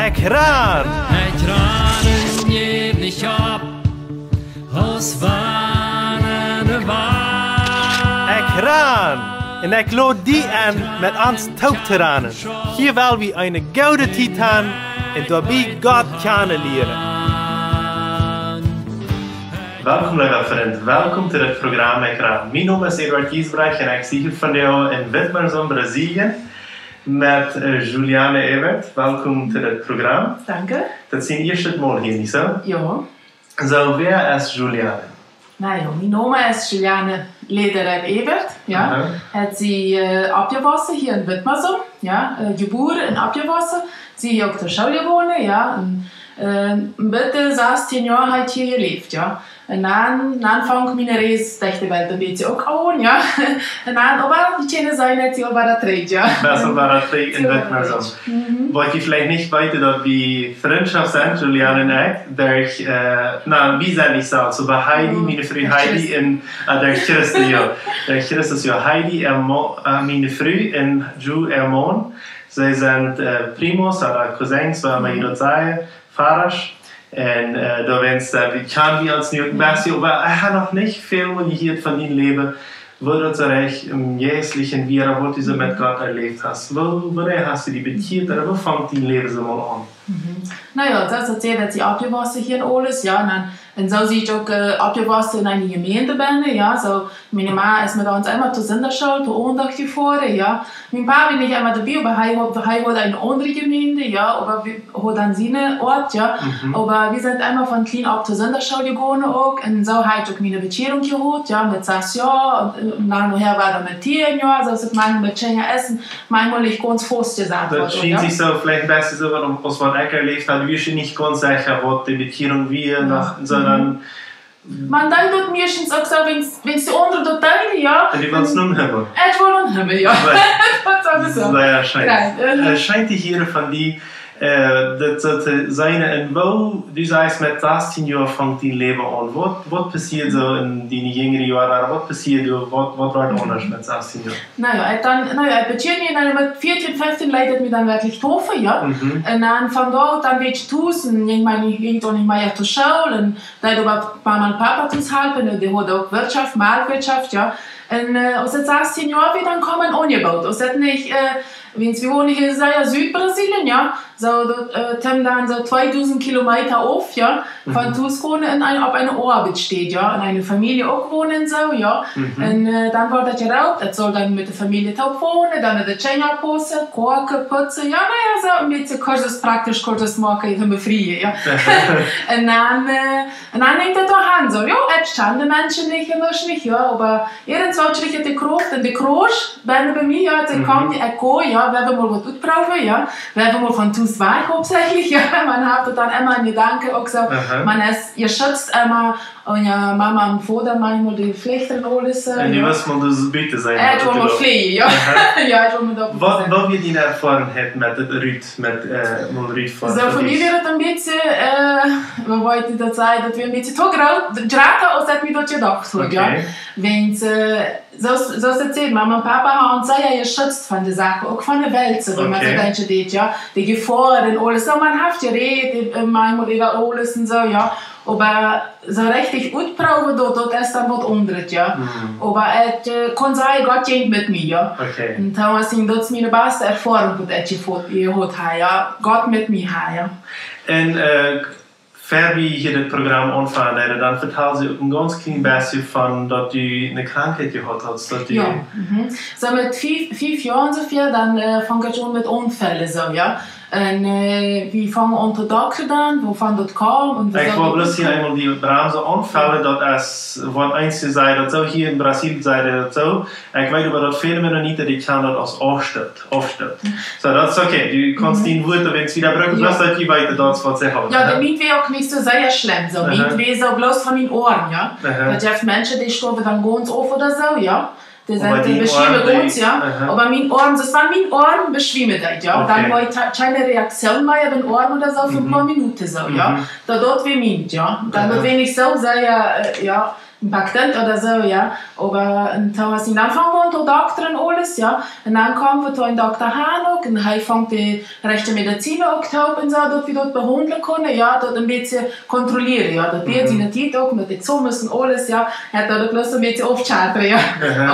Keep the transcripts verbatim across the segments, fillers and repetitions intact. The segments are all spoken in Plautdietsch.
Ekj ran! Ekj ran un jäw nich opp, aus wann ne Wal. Ekj ran! Un ekj lod die enn, met ons toop to ranen. Hia well wie eene goode Tiet han un doabie Gott kjanen lieren. Welkom, leewa Frint. Welkom to dit Program Ekj ran. Mien Nomen es Eduard Giesbrecht un ekj sie hia vondoag en Witmarsum, Brasilien, met, eh, Juliane Ebert. Welkom to dit Program. Danke. Daut es dien ieeschtet Mol hia, nich soo? Jo. Soo, wäa es Juliane? Na jo, mien Nomen es Juliane Lederer Ebert, jo. Aha. Ekj sie, eh, oppjewossen hia en Witmarsum, jo. Eh, jebuaren un oppjewossen. Sie uk to School jegonen, jo. Un, eh, bat, eh, sastieen Joa hab ekj hia jeläft, jo. Un dan, dan funk miene Reis derch de Welt een bät uk aun, jo. Un dan, oba ekj kaun sajen, daut ekj aul wada trigj, jo. Best aul wada trigj en Witmarsum. Mhm. Waut jie veleicht nich weeten, daut wie Frint sent, Juliane un ekj, derch, eh, na, wie sent nich selfst, oba Heidi, mhm, miene Fru Heidi, Christus. Un, eh, derch Christus, jo. Derch Christus, jo, Heidi, eh, Mo-, eh, miene Fru un Ju, äa Maun. See sent, eh, primos, ooda Cousins, woo emma jie daut sajen, Vodasch. Un, eh, doawäajen, eh, wie kjanen ons nu uk een bät, oba ekj hab noch nich väl jehieet von dien Läwen, woo daut soo rajcht em Jeistlichen wia, waut du soo met Gott erläft hast. Woo, woo hast du die bekjieet, ooda woo funk dien Läwen soo mol aun? Mhm. Na jo, daut es daut, daut sie oppjewossen hia en Oles, jo, un dan, un soo sie ekj uk, eh, oppjewossen en eene Jemeent bennen, jo, soo, miene Ma es met ons emma to Sindachschool, to Ohndacht jefoaren, jo. Mien Pa wia nich emma doabie, oba hee haud, hee haud eene aundre Jemeent, jo, oba wie, haud dan siene Oat, jo. Mhm. Oba wie sent emma von kjlien opp to Sindachschool jegonen uk, un soo hab ekj uk miene Bekjierunk jehaut, jo, met sas Joa, un, eh, dan nohäa wada met tieen Joa, soo aus et mau met Kjinja es, un mau mol nich gaunz faust jesat. Daut woat, schient jo? Sikj soo veleicht een bät soo waut aus waut ekj erläft hab, wie sent nich gaunz secha, waut de Bekjierunk wia, jo, noch, mhm, sonda Maun denkjt daut meistens uk soo, wan, wan de aundre daut deeden, jo. Un du wulst nu haben. Ekj wull nu haben, jo. Daut es soo. Sea scheen. Nein, eh. Eh, scheen to hieren von die, eh, daut soo to seenen. Un woo, du sajchst, met sastieen Joa funk dien Läwen aun. Waut, waut passieed soo en diene jinjre Joaren? Waut passieed, waut, waut wort aundasch met sastieen Joa? Na jo, ekj dan, na jo, ekj bekjieed mie dan met vieetieen, feftieen leet ekj mie dan werkjlich deepen, jo. Mhm. Un dan von doa ut dan wia ekj tus, un ekj meen, ekj jinkj uk nich mea to School, un deed oba Mama un Papa tus halpen, dee hauden uk Wirtschaft, Marktwirtschaft, jo. Un, eh, aus ekj sastieen Joa wia, dan kjeem een Aunjebot. Aus daut nich, eh, wie, wie wonen hia sea Südbrasilien, jo. Soo, daut, eh, kjeem dan soo tweedusent Kilometa auf, jo. Von, mhm, tus gonen en een, opp eene Oabeitstäd, jo. En eene Famielje uk wonen, soo, jo. Mhm. Un, eh, dan wort ekj jeroopt, ekj sull dan met de Famielje toop wonen, dan de Kjinja opppaussen, koaken, putzen, jo, na jo, soo een bät Kursus, praktisch Kursus moaken, toom befrieen, jo. Un dan, eh, un dan jinkj daut doa aun, soo, jo, ekj kjand de Menschen nich, ekj wist nich, jo, oba irjentwoo kjrieech ekj de Krauft un de Kjroosch, benne bie mie, jo, daut, mhm, kjeem, ekj go, jo, wie wellen mol waut utproowen, jo, wie wellen mol von tus wajch, hauptsächlich, jo, maun haft daut dan emma en Jedanken uk soo, aha, maun es, jie sitst emma, un jo, Mama un Voda, maunchmol dee flechten aules, eh, un du, jo, wist mol, daut es bute sennen, eh, daut du wist mol fleajen, jo. Aha. Jo, ekj wull mol daut. Waut, waut wia diene Erfoarenheit met daut rut, met, eh, mol rut von, soo, fa mie wia daut een bät, eh, woo woa ekj daut sajen, daut wia een bät too groot, jrata aus ekj mie daut jedocht haud, jo. Okay. Wan, eh, soo, soo aus ekj säd, Mama un Papa haben ons sea jeschützt von de Sachen, uk von de Welt, soo, wan maun, okay, soo denkjt, jo. De Jefoaren un aules, soo, maun haft jerät, eh, maunchmol äwa aules un soo, jo. Oba soo rajcht utproowen, daut, daut es dan waut aundret, jo. Mhm. Oba ekj, eh, kaun sajen, Gott jinkj met mie, jo. Okay. Un daut wia, daut es miene baste Erfoarunk, waut ekj jefo-, jehaut hab, jo. Gott met mie hab, jo. Un, eh, ver wie hia dit Program aunfangen deeden, dan vetald see uk een gaunz kjlien bät von daut du eene Krankheit jehaut hast, daut du, jo. Mhm. Soo met fief, fief Joa onjefäa, dan, eh, funk ekj aun met Aunfäll, soo, jo. Un, eh, wie fungen aun to doktren dan, wuavon daut kjeem un woo daut kjeem. Ekj well bloos hia eemol de Bremsen aunfellen, daut es, waut eenje sajen, daut soo hia en Brasilien sajen daut soo. Ekj weet oba, daut väle Mennoniten, dee kjanen daut aus Aufstoot, Aufstoot. Soo, daut es okay. Du kaust, mhm, dien Wuat, wan wie doa brucken, jo, bloos daut jie weeten, daut es waut see haben, jo, jo? Daut mient wia uk nich soo sea schlemm, soo. Aha. Mient wia soo bloos von mien Oarm, jo. Aha. Daut jeft Menschen, dee stoawen dan gaunz auf ooda soo, jo. Dee sent, oba dee dee beschwiemen Oarm, dee, gaunz, jo. Aha. Oba mien Oarm, daut wia mien Oarm, beschwiemen deed, jo. Okay. Dan wia ta-, kjeene Reaktion mea opp dän Oarm ooda soo, fa een, mhm, poa Minuten soo, jo. Mhm. Daut, daut wia mient, jo. Dan, aha, daut wia nich soo sea, eh, jo, Bakdent ooda soo, jo. Oba en Thomas, dan fungen wie aun to doktren aules, jo. Un dan kjeemen wie to een Dokta han uk, un hee funk de rajchte Medizin uk toop un soo, daut wie daut behaundlen kunnen, jo, daut een bät kontrollieren, jo. Daut wia siene Tiet uk met Examens un aules, jo. Hee haud daut bloos een bät aufschatren, jo.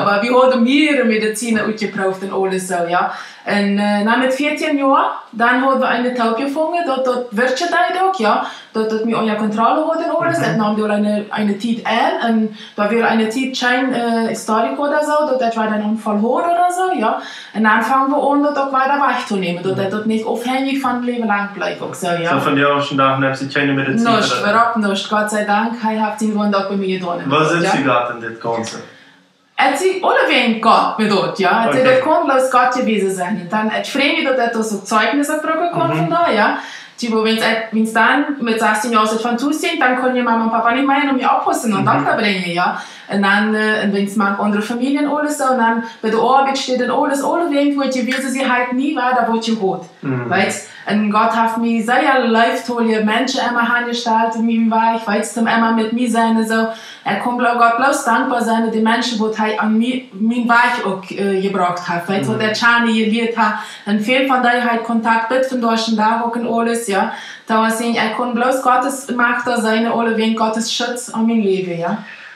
Oba wie hauden mea Medizin utjeprooft un aules soo, jo. Un, äh, na, met vieetieen Joa, dan hauden wie een Toop jefungen, daut, daut wirkjt uk, jo. Daut, daut wie unja Kontroll hauden aules. Daut neem doa eene, eene Tiet aun, un doa wia eene Tiet kjeen, äh, Historik ooda soo, daut daut wada een Aunfall haud ooda soo, jo. Un dan fungen wie aun, daut uk wada wajchtonämen, daut daut nich aufhenjich von Läwen lang bleef uk soo, jo. Soo von dän ieeschten Dach nemt see kjeene Medizin? Nuscht, äwahaupt nuscht. Gott sei Dank, hee haft sien Wunda uk bie mie jedonen. Woo sitt see Gott en dit Gaunze? Et sie aulewäajen Gott met daut, jo. Et sie daut kaun bloos Gott jewast sennen. Un dan, et freit mie daut, daut daut soo Zeugnis utbrucken kaun von doa, jo. Dee, woo, wan et, wan et dan met sechzehn Joa, aus et von Tus jinkj, dan kunnen Mama un Papa nich mea no mie oppaussen un Dokta brinjen, jo. Un dan, äh, un wan et mau aundre Famieljen aules soo, un dan bie de Oabeit steit un aules, aulewäajen wort jewast, see haud nie wada waut jehaut. Weetst, un Gott haft mie sea leeftolje Menschen emma aunjestalt en mienen Wajch, weetst, dee emma met mie sent un soo. Ekj kaun blo-, Gott bloos dankboa sennen, dee Menschen, waut hee aun mie, mienen Wajch uk, äh, jebrocht haft, weetst, waut ekj kjanen jelieet hab. Un väl von dee hab ekj Kontakt met vondoag dän Dach uk en aules, jo. Daut wia, ekj kaun bloos Gott siene Macht seenen, aulewäajen Gott sienen Schutz aun mien Läwen, jo.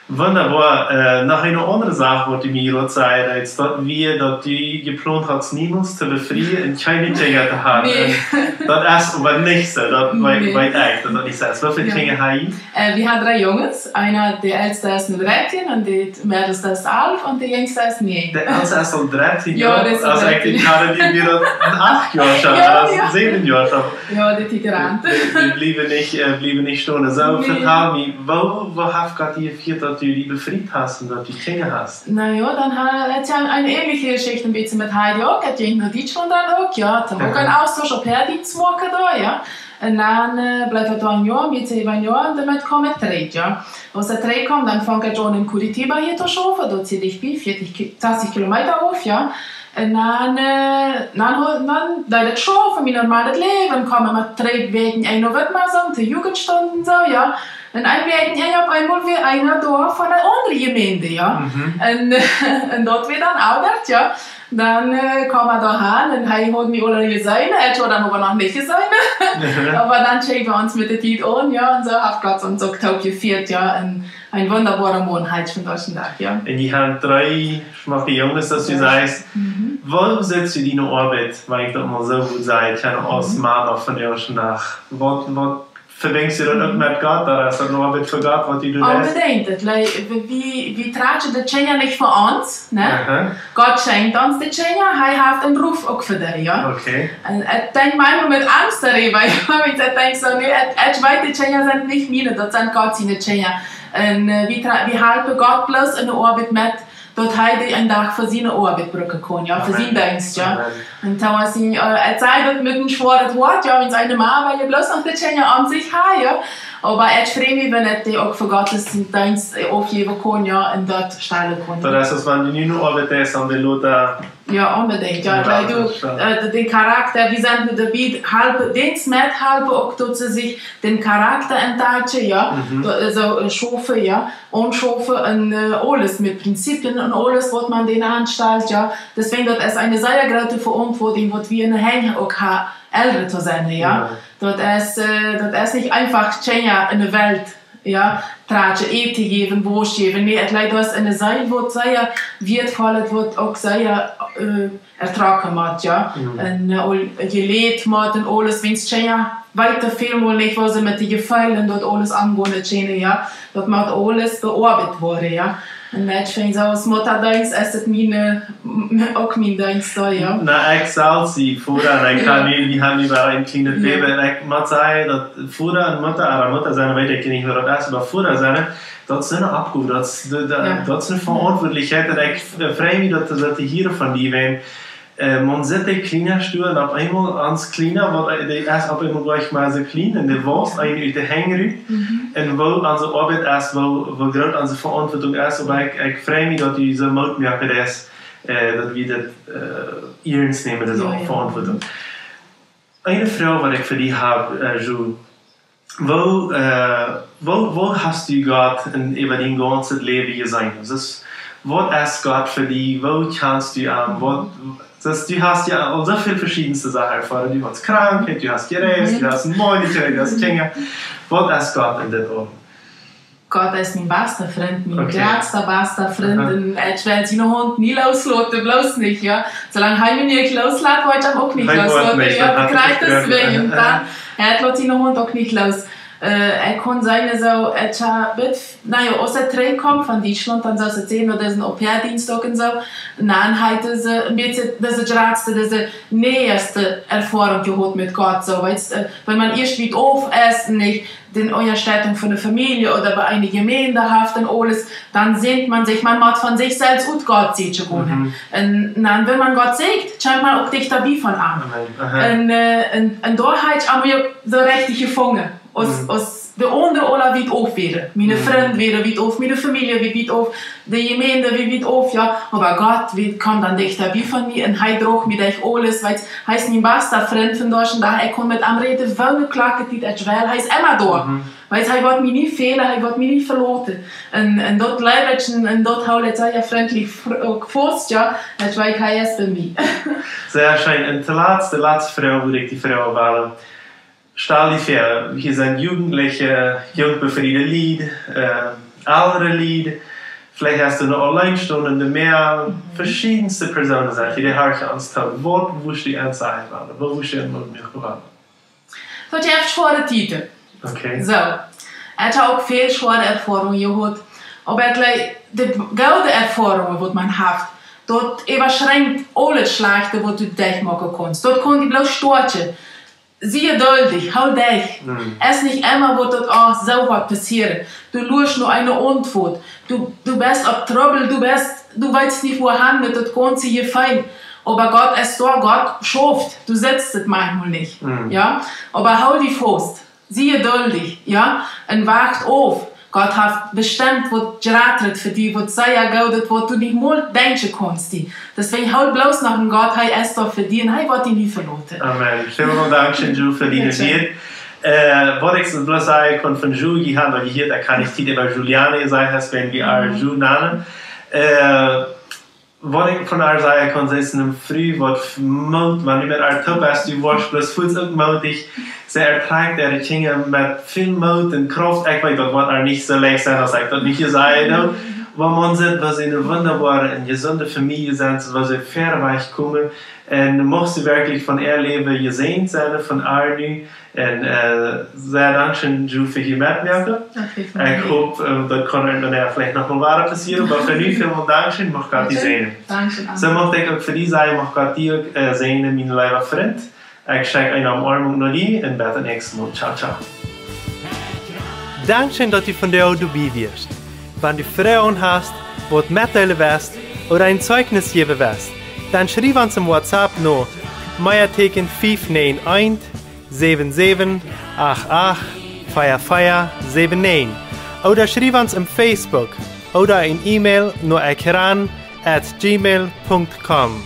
Wundaboa. Äh, noch eene aundre Sach, waut du mie jrod sätst, es daut wie, daut du jeplont hast, niemols to befrieen un kjeene Kjinja to haben. Nä. Un daut es oba nich soo, daut wee-, nä. Weet ekj, daut daut nich soo es. Woo väl Kjinja hast du? Äh, wie haben dree Junges. Eena, de elsta es nu dartieen un de meddlsta es alf un de jinjsta es näajen. De elsta es aul dartieen Joa? Jo, dee es aul dartieen. Aus ekj dee kjand, dee wia dan acht Joa aul, jo, jo. Säwen Joa aul. Jo, dee Tiet rant. Dee, dee, dee bliewen nich, äh, bliewen nich stonen. Soo, nä. Vetal mie, woo, woo haft Gott die jefieet, daut du die befriet hast un daut du Kjinja hast? Na jo, dan ha-, et es jo eene änelje Jeschicht een bät met Heidi uk. Et jinkj no Dietschlaunt dan uk, jo. Doa wia uk een Austausch, Au-pair-Dienst moaken doa, jo. Un dan, äh, bleef et doa een Joa, een bät äwa een Joa, un dan kjeem et trigj, jo. Aus et trigj kjeem, dan funk et aun en Curitiba hia to schaufen, daut es dicht bie, vieetich Ki-, sastich Kilometa auf, jo. Un dan, äh, dan, dan deed et schaufen, mien normalt Läwen, kjeem et dree Wäakj een Owent mau soo, to Jugendstunden soo, jo. Un eene Wäakj, jo, opp eemol wia eena doa von eene aundre Jemeent, jo. Un, un daut wia dan Albert, jo. Dan, äh, kjeem hee doa han un hee haud mie aul jeseenen, hee haud mie dan oba noch nich jeseenen. Oba dan kjikj wie ons met de Tiet aun, jo, un soo haft Gott ons uk toop jefieet, jo. Un een wundaboaren Maun vondoag dän Dach, jo. Un jie haben dree schmocke Junges, soo aus du sajchst. Woo sitt diene Oabeit, wan ekj daut mol soo wudd sajen, aus Mama vondoag dän Dach? Waut, waut vebinjst du daut uk met Gott? Daut es eene Oabeit fa Gott, waut du doa deist? Onbedinjt. Et lei-, wie, wie trakjen de Kjinja nich fa ons, nä? Aha. Gott schenkjt ons de Kjinja, hee haft een Ruf uk fa dee, jo. Okay. Un ekj denkj mau met Angst doaräwa, jo, wan ekj denkj soo, nä, et, ekj weet, de Kjinja sent nich miene, daut sent Gott siene Kjinja. Un, äh, wie tra-, wie halpen Gott bloos enne Oabeit met, daut hee dee een Dach fa siene Oabeit brucken kaun, jo, fa sien Deenst, jo. Amen. Un Thomas, äh, et sie daut met een schwoaret Hoat, jo, wan eene Mama, wan see bloos noch de Kjinja aun sikj haft, jo. Oba et freit mie, wan et dee uk fa Gott sienen Deenst, äh, aufjäwen kaun, jo, un daut stalen kaun. Daut es, aus wan du nu noch Oabeit hast aun de Lothar. Jo, onbedinjt, jo. Jo, daut es scheen. Äh, de, de Charakter, wie sent met de Bie-, halpen, Deenst met halpen, uk daut see sikj dän Charakter entwekjlen, jo. Mhm. Daut, äh, soo, äh, schaufen, jo. Aunschaufen un, äh, aules met Prinzipien un aules, waut maun dän aunstalt, jo. Deswäajen, daut es eene sea groote Veauntwuatunk, waut wie enne Henj uk haben, Elren to sennen, jo. Jo. Daut es, äh, daut es nich eefach Kjinja enne Welt, jo, trakjen, Äten jäwen, Wauss jäwen. Nä, et leit, daut es eene Seel, waut sea wieetvoll es, waut uk sea, äh, ertrocken mott, jo. Mhm. Un, äh, aul jelieet mott un aules, wan Kjinja weeten väl mol nich, woo see met de Jefeelen daut aules aungonen kjennen, jo. Daut mott aules beoabeit woaren, jo. Un ekj finj soo aus Muttadeenst es et miene, m-, uk mien Deenst doa, jo. Na, ekj selfst sie Voda, un ekj kaun nu, wie haben nu wada een kjlienet Baby, un ekj mott sajen, daut Voda un Mutta, oba Mutta sennen, weet ekj nich, woo daut es, oba Voda sennen, daut es eene Oppgow, daut es de, de, daut es eene Veauntwuatlichkjeit, un ekj f-, frei mie, daut, daut du hia von die weetst, äh, maun sitt de Kjliena stoa un opp eemol ons Kjliena, waut, äh, dee es opp eemol jlikj mau soo kjlien un dee wausst eenem ut de Henj rut. Mhm. Un woo onse Oabeit es, woo, woo groot onse Veauntwuatunk es, oba ekj, ekj frei mie, daut du soo Moot moaken deist, äh, daut wie daut, äh, iernst nämen, daut es uk Veauntwuatunk. Eene Froag, waut ekj fa die hab, äh, Ju, Woo, äh, woo, woo hast du Gott en, äwa dien gaunzet Läwen jeseenen? Daut es, waut es Gott fa die? Woo kjanst du am? Waut, daut, du hast jo aul soo väl veschiedne Sachen erfoaren. Du hast Krankheit, du hast jereist, du hast Moakjeit, du hast Kjinja. Waut es Gott en dit Läwen? Gott es mien basta Frint, mien jratsta basta Frint. Un ekj well siene Haunt nie loosloten, bloos nich, jo. Soo lang hee mie nich looslat, woa ekj am uk nich loosloten, jo. Dan kjrie ekj daut wea. Un dan, hee lot siene Haunt uk nich loos. Äh, ekj kunn seenen soo, ekj ha, bat, na jo, aus ekj trigjkjeem von Dietschlaunt, dan soo aus ekj säd, no disen Au-pair-Deenst uk un soo. Un dan haud ekj dise, een bät dise jratste, dise näaste Erfoarunk jehaut met Gott, soo, weetst, äh, wan eena ieescht wiet auf es, nich, de Unjastettunk von de Famielje ooda bie eene Jemeent haft un aules, dan sent eena sikj, eena mott von sikj selfst ut Gott seenen gonen. Un dan, wan eena Gott sieekjt, kjemt eena uk dichta bie von am. Un, äh, un, un doa haud ekj am uk soo rajcht jefungen, aus, aus de aundre aula wiet auf wieren. Miene Frind wieren wiet auf, miene Famielje wia wiet auf, de Jemeent wia wiet auf, jo. Oba Gott wia, kjeem dan dichta bie von mie un hee droag mie derch aules, weetst, hee es mien basta Frint vondoag dän Dach. Ekj kaun met am räden, woo ne Klock daut es, well, hee es emma doa. Weetst, hee woat mie nie fälen, hee woat mie nie veloten. Un, un daut leew ekj un, un daut hool ekj sea frintlich uk faust, jo. Ekj weet, hee es bie mie. Sea scheen. Un toolatst, de latste Froag, waut ekj die froagen well. Stal die väa, hia sent Jugendliche, jung befriede Lied, äh, eldre Lied, veleicht hast du noch auleen stonen, de mea veschiedenste Persoonen sent, dee horchen ons too. Waut wurscht du an sajen, waut wurscht du an Moot moaken? Daut jeft schwoare Tieden. Soo. Ekj ha uk väl schwoare Erfoarungen jehaut. Oba ekj jleew, de goode Erfoarungen, waut eena haft, daut äwaschrenkjt aules Schlajchte, waut du derchmoaken kaust. Daut kaun die bloos stoakjen. Sie jeduldich, hool derch. Es nich emma, waut daut, oh, soo waut passieren. Du luascht no eene Auntwuat. Du, du best opp Trubbel, du best, du weetst nich, wua han met daut gaunze Jefeel. Oba Gott es doa, Gott schauft. Du sitst et maunchmol nich. Jo? Oba hool die faust. Sie jeduldich, jo? Un wacht auf. Gott haft bestemt waut jratret fa die, waut sea goodet, waut du nich mol denkjen kaust, die. Deswäajen hool bloos no aun Gott, hee es doa fa die un hee woat die nie veloten. Amen. Välmol dankscheen, Ju, fa diene Wieed. Äh, waut ekj bloos sajen kaun von Ju, jie haben daut jehieet, ekj kaun nich Tiet äwa Juliane sajen, aus wan wie äa Ju nanen. Äh, waut ekj von äa sajen kaun, see es eene Fru, waut Moot, wan du met äa toop best, du woascht bloos fuaz uk mootich. See ertrakjt äare Kjinja met väl Moot un Krauft. Ekj weet, daut woat äa nich soo leicht sennen, aus ekj daut nich sajen doo. Oba eena sitt, waut fa eene wundaboare un jesunde Famielje sent, waut fa väa Wäaj komen. Un mucht see werkjlich von äa Läwen jesäajent sennen, von äa nu. Un, äh, sea dankscheen, Ju, fa hia mettomoaken. Ekj hop, äh, daut kaun irjentwan veleicht noch mol wada passieren, oba fa nu välmol dankscheen, mucht Gott die säajnen. Soo mucht ekj uk fa die sajen, mucht Gott die uk, äh, säajnen, mien leewa Frint. Ekj schekj eene Omarmunk no die un bat daut näakjste Mol. Ciao, ciao. Dankscheen, daut du vondoag doabie wieescht. Wan du Froagen hast, waut metdeelen west ooda een Zeichnis jäwen west, dan schriew ons em WhatsApp no Meateeken fief näajen eent, säwen säwen acht acht, vea vea säwen näajen. Ooda schriew ons em Facebook ooda een E-Mail no ekjran at gmail punkt com.